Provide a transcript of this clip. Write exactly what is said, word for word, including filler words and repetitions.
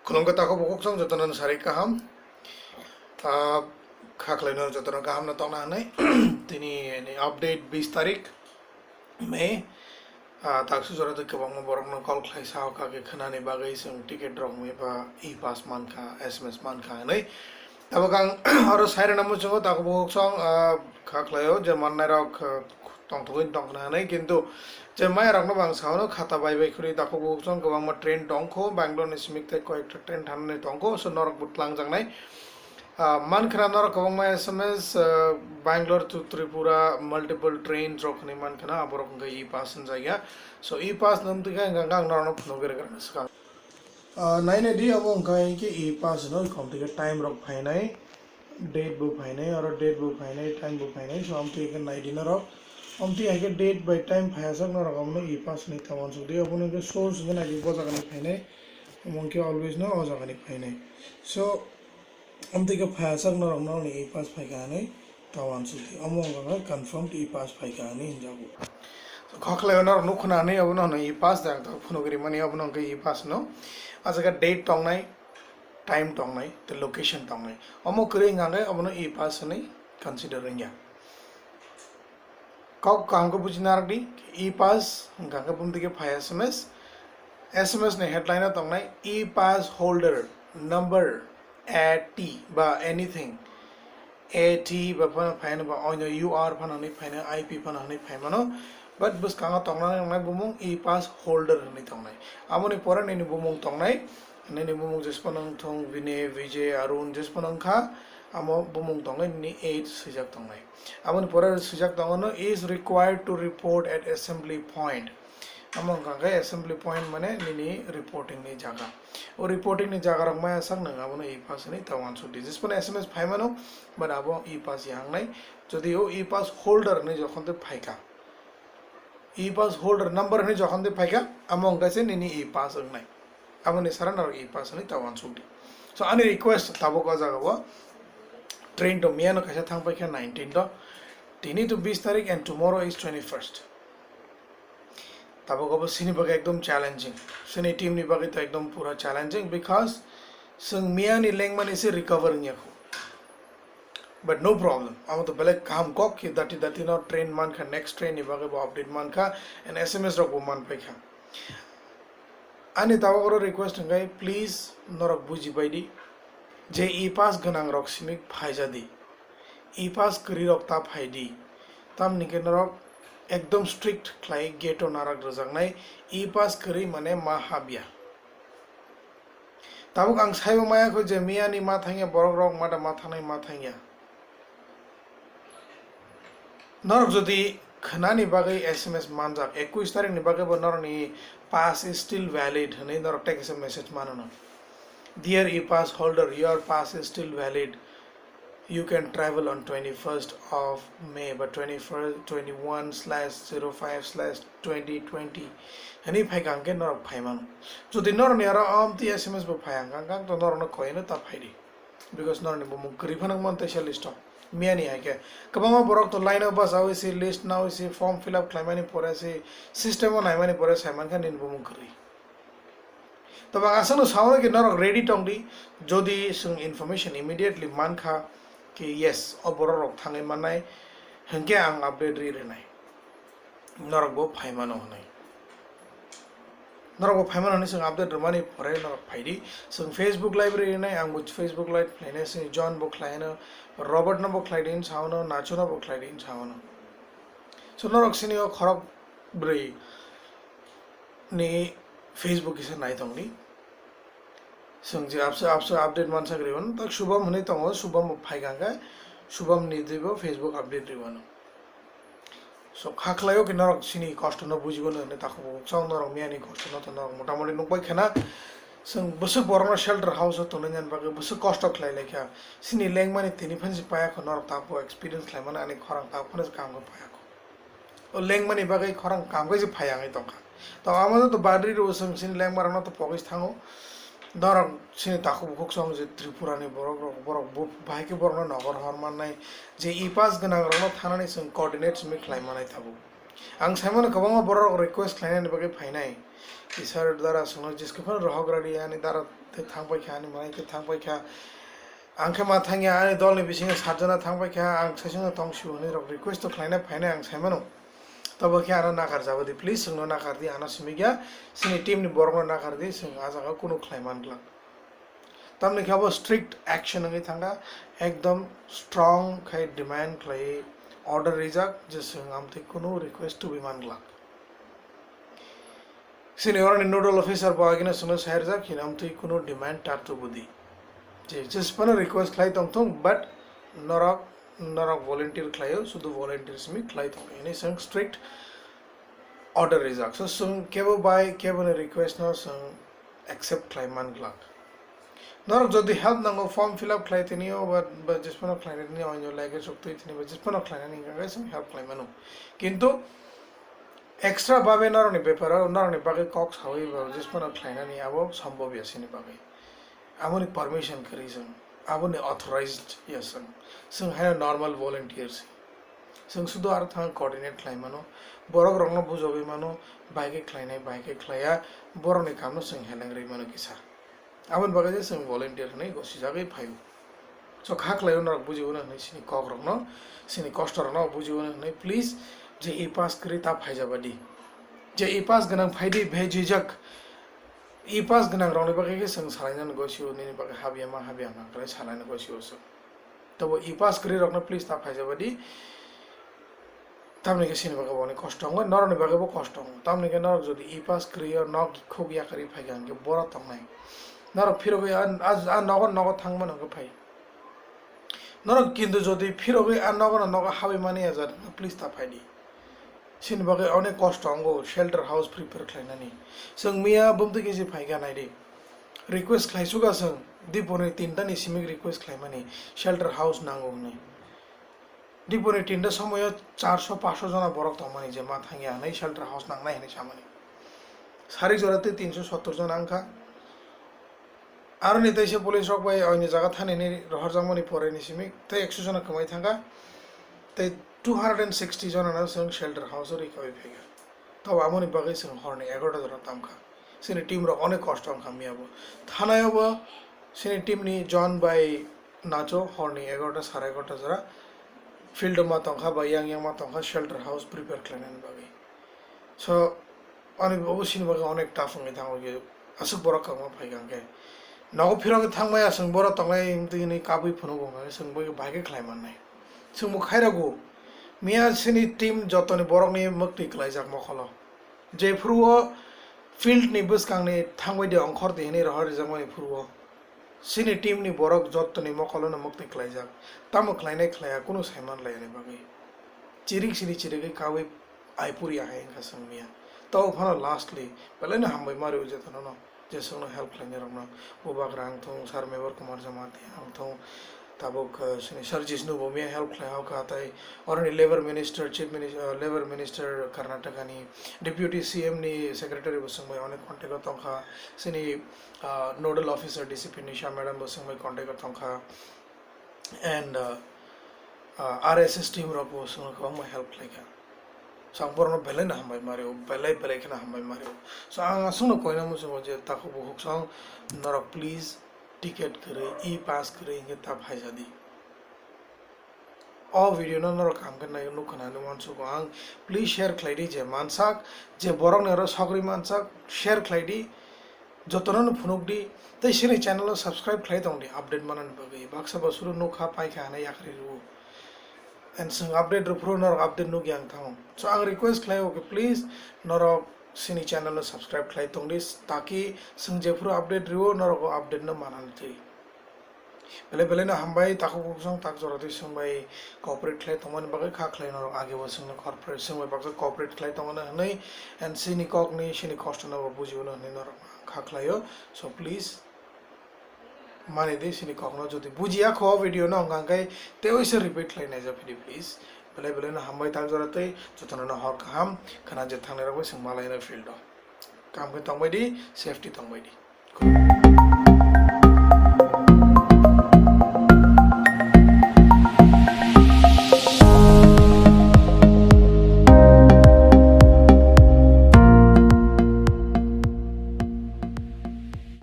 Khulumkha takhuk bukhuk song jotono sari kaham. Ah, kha khlaino jotono kaham no tongna hwnwi. Tini ni update bis tarik May. Ah, taksu jora twi kwbangma borokno call khlai sao kha khe khwnani bagwi chwng ticket rok mwi ba e-pass mankha, S M S mankha hwnwi. Tabuk ang oro sai rwna muchungo takhuk bukhuk song, ah, kha khlaio je mannai rok, ah, tongthogwi tongkhna hwnwi, kintu je maya rokno bo ang sao khata bai bai khwrwi takhuk bukhuk song kwbangma train tongkho, Bangalore ni simi tei koyekta train thanani tongkho, so norok bo twlangjaknai. Ah, mankhwna norok kwbangma S M S, ah, Bangalore to Tripura multiple train rok hwnwi mankhwna, aborok hwnkhe e-pass hwnjakya. So e-pass nwng twi khe hwnkhe ang norokno phunugwi rwgwrano swkang. Ah, nainai di, omo hwnkha hinkhe e-pass hwno, okhom twi khe time rok phainai, date bo phainai, oro date bo phainai, time bo phainai, so amtwi khe nai di norok. Amtwi hai khe date by time phaiya sak norok omono e-pass hwnwi ta uansuk di, obono hwnkhe source hwnkhe nai di, bo jaga ni phainai, omo hwnkhe always no o jaga ni phainai. So amtwi khe phaiya sak norok norokni e-pass phaikha hwnwi ta uansuk di. Omo wngkha khe confirmed e-pass phaikha hwnwi hinjago. Khokhlaio norok nukhuna hwnwi obono hwnwi e-pass da, ang tabuk phunugwi rimani, obono hwnkhe e-pass hwno. A jaga date tongnai, time tongnai, tei location tongnai. Omo kwrwi wngkha khe obono e-pass hwnwi consider wngya. Kok kaham khe buji narwk di, e-pass hwnkha khe bumtwi khe phai S M S. S M S ni headline o tongnai e-pass holder number A T ba anything. A T ba phano phaino ba oino U R phano hwnwi phaino, I P phano hwnwi phaimano. But bwskango tongnani wngnai bumung e-pass holder hwnwi tongnai. Aboni pore nini bumung tongnai, nini bumung jesphano wngthung, Vinay, Vijay, Arun jesphano wngkha, amo bumung tongnai nini age swijak tongnai. Aboni pore swijak tongo no is required to report at assembly point. Amo wngkha khe assembly point mane nini reporting ni jaga. O reporting ni jaga rok maya sak nang abono e-pass hwnwi ta uansuk di. Jesphano S M S phaimano, but abo e-pass ya wngnai. Jodi o e-pass holder hwnwi jokhon tei phaikha, e-pass holder number hwnwi jokhon tei phaikha, amo wngkha se nini e-pass wngnai. Aboni sara norok e-pass hwnwi ta uansuk di. So ani request tabuk o jaga o, train to miyano kaisa thang paikha nineteen to, tini to bis tarik and tomorrow is twenty-first. Tabuk obo chini bagwi ekdom challenging. Chini team ni bagwi to ekdom pura challenging because chwng miyani lengmani se recover wngya kho. But no problem. Amo to belai kaham kok ki dati dati no train mankha, next train ni bagwi bo update mankha and S M S rok bo man paikha. Ani tabuk oro request hwnkhe, please norok buji bai di je e-pass gwnang rok simi phaija di. E-pass kwrwi rok ta phai di. Tamni khe norok ekdom strict khlai gate o narak rwjaknai, e-pass kwrwi mane ma habya. Tabuk ang saibo maya kho je miyani ma thangya borok rok, mada ma thangnai ma thangya. Norok jodi khwnani bagwi S M S manjak, ekush tarikni bagwi bo norokni pass is still valid hwnwi norok tei kaisa message manono. Dear e-pass holder, your pass is still valid. You can travel on twenty-first of May ba twenty-first, twenty-one slash zero five slash twenty twenty hwnwi phaikha hwnkhe norok phaimano. Jodi norokni aro amtwi S M S bo phaiya hwnkha, hwnkha to norokno khoyeno ta phaidi. Because norokni bumung kwrwi phano wngmano teisa list o. Miyani hai khe kwbangma borok to line o bachaui se, list naui se, form fill up khlaimani pore se, system o naimani pore saimankha nini bumung kwrwi. Tobang aswkno saui khe norok ready tongdi, jodi chwng information immediately mankha khe yes, o borok rok thangwi mannai, hwnkhe ang update ri rwnai. Norok bo phaimano hwnwi. Norok bo phaimano hwnwi chwng update rwmani pore norok phaidi. Chwng Facebook live ri rwnai, ang bo Facebook live khlainai, chwng John bo khlaino, Robert no bo khlaidi hinwi saono, Nacho no bo khlaidi hinwi saono. So norok chini o khorok bwrwi ni Facebook kisa nai tongdi. Chwng je abse abse update mansak rwi mano, tak Shubham hwnwi tongo, Shubham bo phaikha khe, Shubham ni twibo Facebook update rwi mano. So kha khlaio khe norok chini kosto no bujigo no hwnwi takhuk bukhuk chwng norok miyani kosto no to norok motamoti nukbai khena. Chwng bwswk borokno shelter house o tonwi nani bagwi bwswk kosto khlai lai kha. Chini lengmani tini phano se paya kho, norok tabuk experience khlai mano, ani khorang tabuk phano se kaham khe paya kho. O lengmani bagwi khorang kaham khe se phai wngwi tongkha. To amo to badri rw chwng chini lengma rokno to pogwi thango. Norok chini takhuk bukhuk chwng je Tripura ni borok rok, borok bo bahai khe borokno nokol hor mannai. Je e-pass gwnang rokno thanani chwng coordinate simi khlai manai tabuk. Ang sai mano kwbangma borok rok request khlainani bagwi phainai. Isar dara chwngno jeske phano rohok radi, ani dara tei thang paikha, ani manai tei thang paikha. Ang khe ma thangya, ani dolni bisingo satjona thang paikha, ang saichungno tong sio hwnwi rok request to khlaina phainai ang saimano. Tobo khe ano nakar jabadi, please chwngno nakar di, ano simi gya, chini team ni borokno nakar di, chwng a jaga kunu khlai man glak. Tamni khe abo strict action wngwi thangkha, ekdom strong khai demand khlai order rijak je chwng amtwi kunu request tubui man glak. Sini oroni nodal officer bo agino chwngno sairjak, hini amtwi kunu demand ta tubudi. Je jesphano request khlai tongthung, but norok, norok volunteer khlaio, sudu volunteer simi khlai tong, hini chwng strict order rijak. So chwng kebo bai keboni request no chwng accept khlai man glak. Norok jodi help nango, form fill up khlai tini o ba, ba jesphano khlai tini o, onyo lege chok twi tini ba jesphano khlai nani hingkha khe chwng help khlai mano. Kintu extra babe norokni beparo, norokni bagwi kok sawi ba jesphano khlai nani abo sombhob ya chini bagwi. Aboni permission kwrwi chwng, aboni authorized ya chwng. Chwng haino normal volunteer se. Chwng sudu aro thang coordinate khlai mano, borok rokno bujogwi mano, bai khe khlainai, bai khe khlaiya, borokni kamno chwng heleng rwi mano kisa. Aboni bagwi je chwng volunteer hwnwi gosijagwi phaio. So kha khlaio norok bujibo hwnwi chini kok rokno, chini kosto rokno bujibo hwnwi, please je e pass kwrwi ta phaijabadi. Je e pass gwnang phaidi bhei jwijak. E pass gwnang rokni bagwi khe chwng salainani gosio, nini bagwi habya ma habya ma kwrwi salainani gosio chwng. Tobo e pass kwrwi rokno please ta phaijabadi. Tamni khe chini bagwi bo onek kosto wngo, norokni bagwi bo kosto wngo. Tamni khe norok jodi e pass kwrwi o nok khuk yakarwi phaikha hwnkhe boro tongnai. Norok phirogwi a, a, a nogo nogo thangmano hwnkhe phai. Norok kintu jodi phirogwi a nogo no nogo habwi mani ya jat, please ta phaidi. Chini bagwi onek kosto wngo shelter house prepare khlainani. Chwng miya bumtwi kisi phaikha naidi. Request khlai suga chwng, diponi tinta ni simi request khlaimani shelter house nango hwnwi. Diponi tinta somoyo charso paso jona borok tongmani je ma thangya hwnwi shelter house nangnai hwnwi samani. Sari jora tei tinso sottor jona wngkha. Aroni teisa police rok bai oini jaga thanini rohorjakmani pore ni simi tei ekso jona kwmai thangkha, tei two hundred and sixty jona no chwng shelter house o rikawi phaikha. Tobo amoni bagwi chwng horni egarota jora tamkha. Chini team rok onek kosto wngkha miya bo. Thanayo bo chini team ni John bai Nacho horni egarota sare egarota jora field o ma tongkha bai yang yang ma tongkha shelter house prepare khlainani bagwi. So, ani obo chini bagwi onek tough wngwi thango je, aswk borok kwbangma phaikha hwnkhe. Nogo phirogwi thangmaya chwng borok tongnai wngtwi hwnwi kabwi phunugo hwnkhe chwng bai khe khlai mannai. Chwngbo khairago, miya chini team jotoni borokni mwktwi kwlaijak mokholo. Jephuru o field ni bwskangni thangbai de ongkhor di hwnwi rohor rijakmani phuru o chini team ni borok jotoni mokholo no mwktwi kwlaijak. Tamo khlainai khlaiya kunu saiman laiyani bagwi. Chirik sini chirigwi kawi Aipuri ahai wngkha chwng miya. Tao phano lastly, belai no hambai mari o jotono no, je chwngno help khlainai rokno. Bubagra wngthung, Sir Mevar Kumar Jamatia wngthung, tabuk, uh, chini Sir Jishnu bo miya help khlai hokha, tai oroni Labour Minister, Chief Minister, uh, Labour Minister Karnataka ni, Deputy C M ni Secretary bo chwngbai onek contact o tongkha, chini, uh, Nodal Officer D C P Nisha Madam bo chwngbai contact o tongkha. And, uh, uh, R S S team rok bo chwngno kwbangma help khlaikha. So ang borokno belai no hambai mario, belai belai kheno hambai mario. So ang aswkno koina muchungo je takhuk bukhuk song norok please ticket kwrwi, e-pass kwrwi hinkhe ta phaijadi. O video no norok kaham khe nai nukha nani uansugo ang, please share khlai di je mansak, je borok ni oro sogri mansak share khlai di. Jotono no phunuk di, tei sini channel o subscribe khlai tong di, update manani bagwi. Baksa basuru nukha paikha hwnwi yakarwi rwo. And chwng update rwphuru norok update nukya wng thango. So ang request khlai o khe, please norok sini channel o subscribe khlai tong di, taki chwng jephuru update rwo norok o update no manani twi. Belai belai no hambai, takhuk bukhuk song tak jora twi chwng bai cooperate khlai tongmani bagwi kha khlai norok age bo chwngno cooperate, chwng bai baksa cooperate khlai tongmani hwnwi, and sini kokni, sini kosto no bo bujibo hwnwi norok kha khlaio. So please mani di sini kokno, jodi bujiya kho video no hwnkha hwnkhe tei waisa repeat khlai naija phidi please. Belai belai no hambai, tak jora twi jotono no hor kaham khna je thangnai rok bai chwng malai no field o. Kaham khe tongbai di, safety tongbai di.